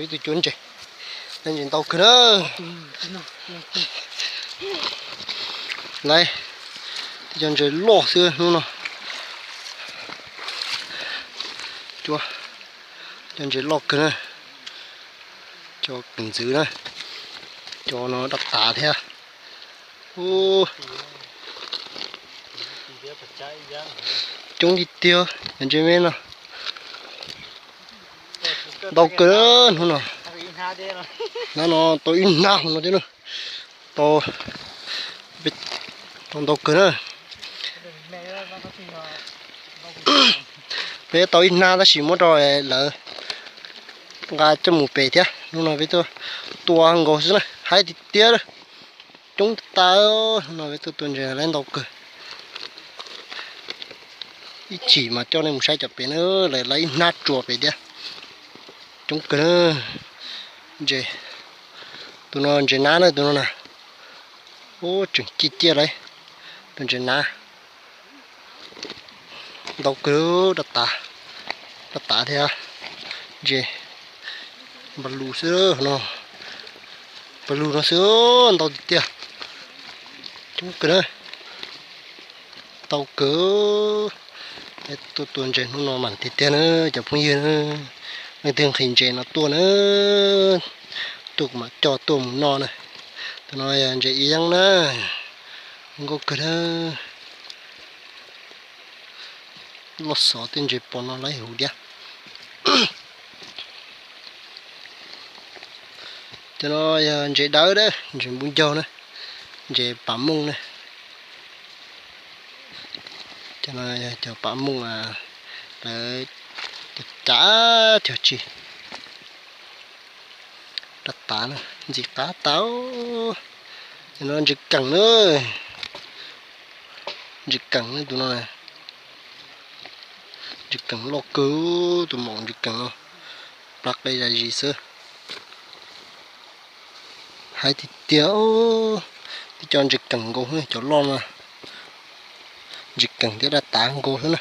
Tus cua ntses, ntses ntau kawg na. Lawv, cov ntses loj xwb hnub no. Cov ntses loj kawg na. Cov kawm ntxwv na. Cov no daj tav thiab. Coob tiag tiag, cov ntses me no. Ntau kawg hnub no. Hnub no tau ib hnab no thiab na. Tau, tau ntau kawg na. Peb tau ib hnab tab sis muab rau lawv nqa coj mus pem thiab. Hnub no peb tuaj tua nkaus xwb na, haib tiag tiag. Coob tas, hnub no peb tuaj tua ntses lawv ntau kawg. Ib chim mas coj nej mus saib cov pem na, lawv ib hnab tsuas pem thiab. Coob kawg na. Ntses, tus no ntses nab na tus no na. Ub, tseem ciaj ciaj lawm. Tus ntses nab ntau kawg, daj tav, daj tav thiab. Ntses npas lus xwb no, npas lus no xwb, ntau tiag tiag. Coob kawg na, ntau kawg. Tuaj tua ntses hnub no mas tiag tiag na cov phooj ywg na. Leej twg nqhis ntses no tuaj na, tuaj kuv mam coj tuaj mus noj na. Tus no yog ntses ib yeeb na, nkauj kawg na. Loj xov tej ntses pos no lawv huv diab. Cov no yog ntses dawb dawb, ntses npub ncaug na, ntses pam mooj na. Cov no yog cov pam mooj, lawv cav cav cog tsis. Daj tav na, ntxim qab tas. Cov no ntses keem na, ntses keem na tus no. Ntses keem loj kawg, tus maum ntses keem no, plab qe zais zis xwb. Haib tiag tiag, tib co ntses keem nkaus, cov loj no ntses keem thiab daj tav nkaus xwb na.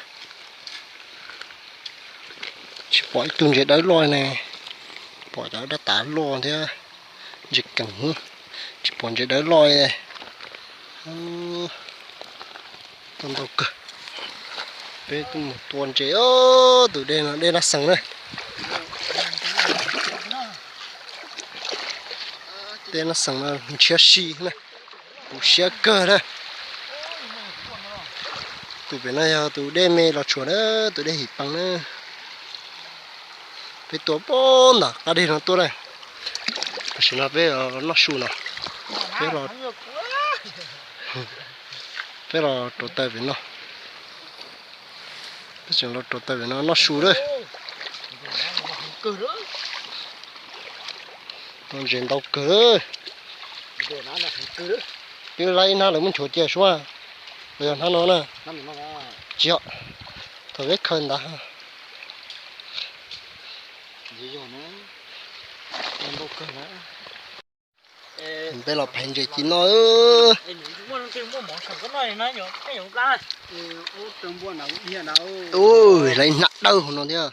Tsis pom ib tug ntses dawb loj ne, pom cov daj tav loj thiab ntses keem, tsis pom ntses dawb loj. Tau ntau kawg. Peb tuaj mus tua ntses, tus dej no dej Nab Xees na. Dej Nab Xees no ntshiab si na, tu siab kawg na. Tus pem no yog tus dej me los tshuam na, tus dej Him Pees na. Peb tuaj pem ntawm qab deg no tuaj na. Tam sim no peb noj su no, peb los, peb los rauv taws pem no. Peb tseem los rauv taws pem no noj su lawm. Tau ntses ntau kawg. Twb laib ib hnab lawm, muab nchuav cia suab. Los yog hnab no na? Tsis yog, thaum peb khaws ntawd. Peb los phais ntses ci noj. Ua, lawv hnab dawb hauv no thiab.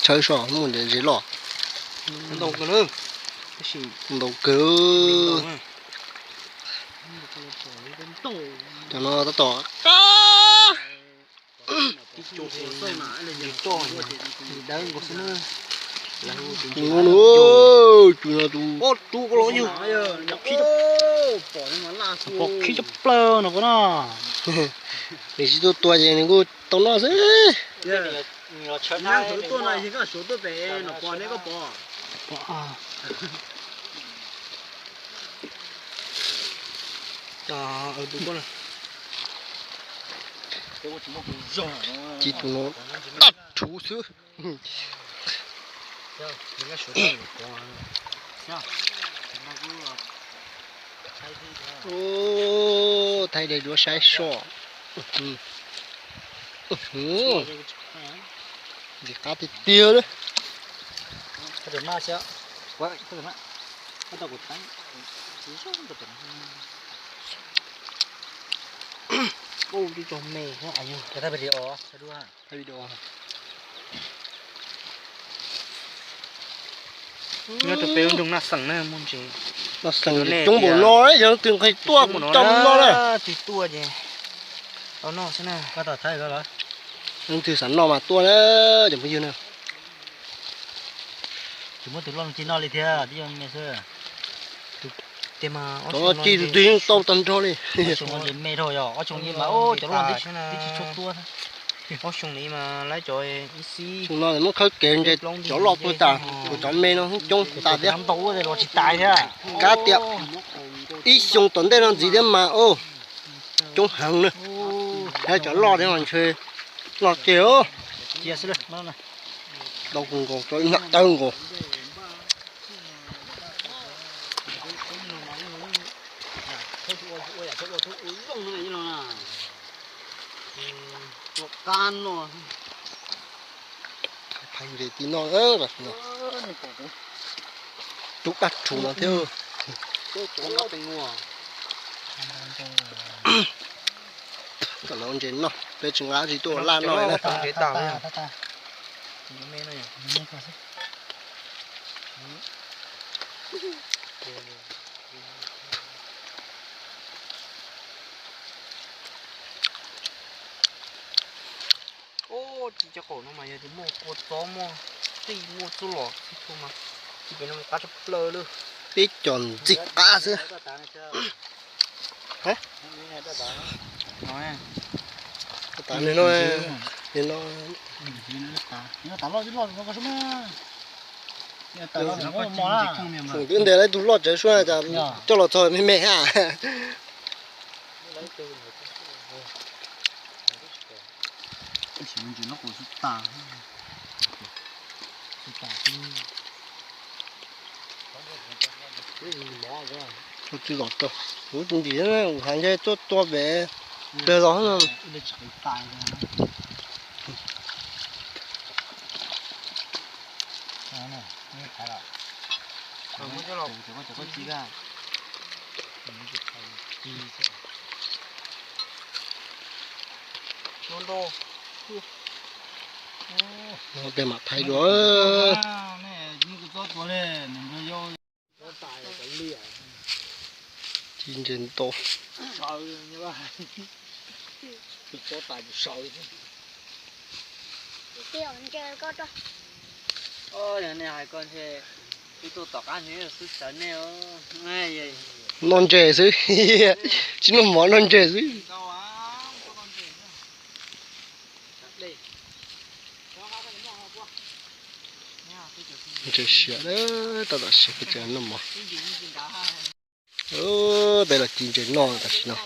Tshawb soj muaj ntses loj. Ntau kawg. Cov no tab tom qab. Tus no, tus no tus, pom khib cov plaws no puas no. Nws tsis tuaj tua ces nws kuj tau noj xwb. Ci tus no tag rhuv xwb. Thaij dej duab saib soj. Ntxim qab tiag tiag li. Ub, tib co me. Thaij video. Nyob rau peb lub nroog Naj Xeem na, muaj ntses. Naj Xeem coob npaum no, yog leej twg nqhis tuaj kuv coj mus noj na. Twg tuaj ces tau noj xwb na. Leej twg xav noj mas tuaj na, cov phooj ywg na. Tsis muab tus loj ci noj li thiab, tib co me xwb. Cov ci tus twg yeej tau tag nrho li. Ob xyoo me dhau yog ob xyoo li mas cov loj twb tsis tshua tuaj. Ob xyoo li mas lawv cov ib xib. Xyoo no muab khawb kev ntses cov loj tuaj tas, kuv cov me no coob tas thiab. Ntau ua los tsis tas thiab. Kav tias ib xyoo tom ntej no ntxiv thiab mas coob heev na. Cov loj thiab mas ntshe loj tiag. Cia xwb, dau nkaus, tawg nkaus. Phais ntses ti no, tub dab rhuv no thiab. Kom los ntses noj, peb tsis nqa tsis tuaj laj noj na. Tsis cov qaum no mas yog tias muaj kua txob muaj txij muaj txuj lom txhij txhua mas tsis pem no qab tshaj plaws li. Peb cov ntxim qab xwb. Tav li no, li no. Tseem twb ntes lawv tus loj tsawv suab cas coj los txog me me ha. Tsis los rau kuv tus ntim, kuv hais ntshe tuaj tua pem pliag los. Tes mam thaiv dua. Ci ntses ntau. Noj ntses xwb, tsis noj mov, noj ntses xwb. Ntses siav, tab tom siav peb cov noj mov. Peb los ci ntses noj tam sim no.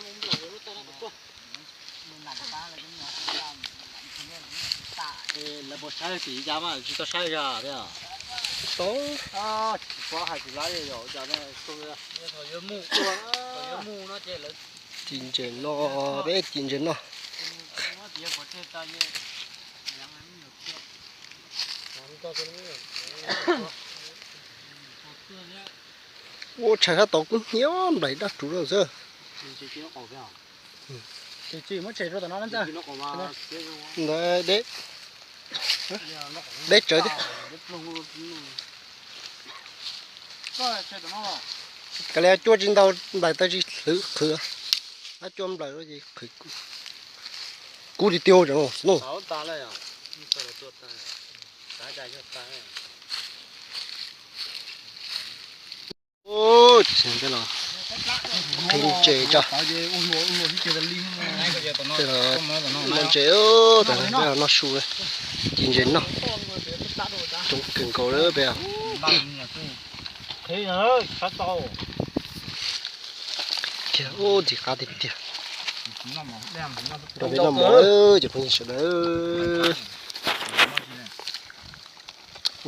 Ci ntses noj, peb ci ntses noj. Ua tshais sab tod kub hnyiab nplaim dab rhuv rau xwb. Ntawd deb, deb tsawv thiab. Kav liam, cua tsis ntau, nplaim tau tsis hlwv qhwv. Ab, cua nplaim ces qhwv kub tiag tiag no. Ub, tsis los qhib ntses tso. Tej los noj ntses, tej los noj su, ci ntses noj. Coob kawg nkaus lawm peb. Kiag, ub, ntxim qab tiag tiag. Rau peb noj mov, cov phooj ywg sawv daws.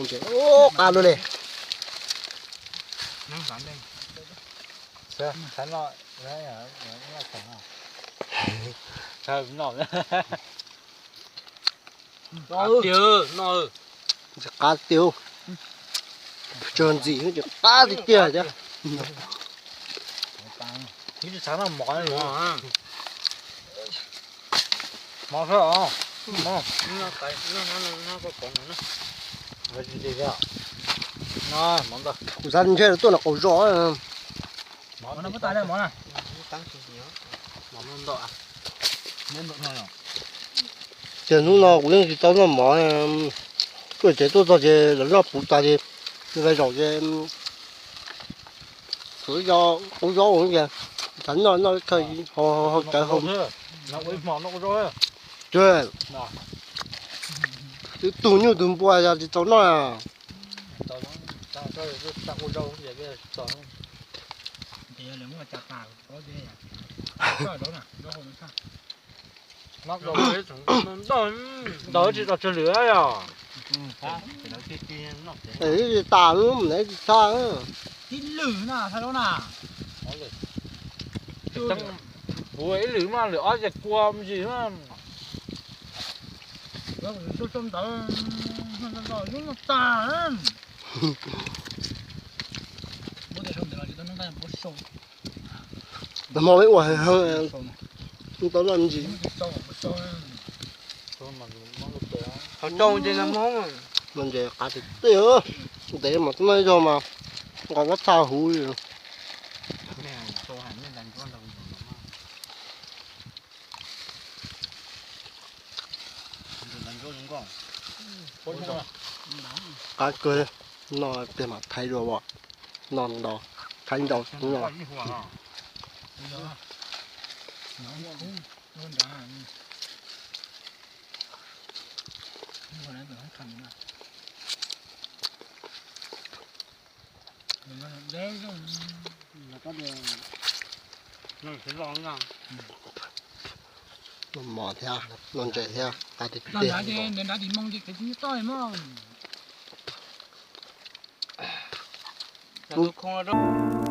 Ub, qab lug li. Ntxim qab tiag, tsuas ntxim, ntxim qab tiag tiag thiab. Kuv xav ntshe tuaj nram qaum zos. Ces hnub no kuv yeej tsis tau noj mov, tuaj tsev tuaj txog ces lawv noj puv tas ces, zaum ces, ua zaub, xav noj noj, hau cawv hau. Twb tug nyuj tug npua yog tsis tau noj. Ntawd tsis tau tsw lwm yog. Tsis tas, tsis tshaj. Ib lwm na, thaij lub na. Ua ib lwm mas lwm ob ces kua me ntsis. Ntawd, ntawd, ntawd, ntawd, ntawd, ntawd, Nag hmo peb ua heev, tau noj me ntsis. Qhov tsaus ces nag hmo no ces qav tiag tiag, ntev mas tau noj ib zaug mas nqa kab txha huv li. Qab kawg, no pliag mam thaiv dua as, no nto, thaiv nto no. Noj mov thiab noj ntses thiab, qab tiag tiag.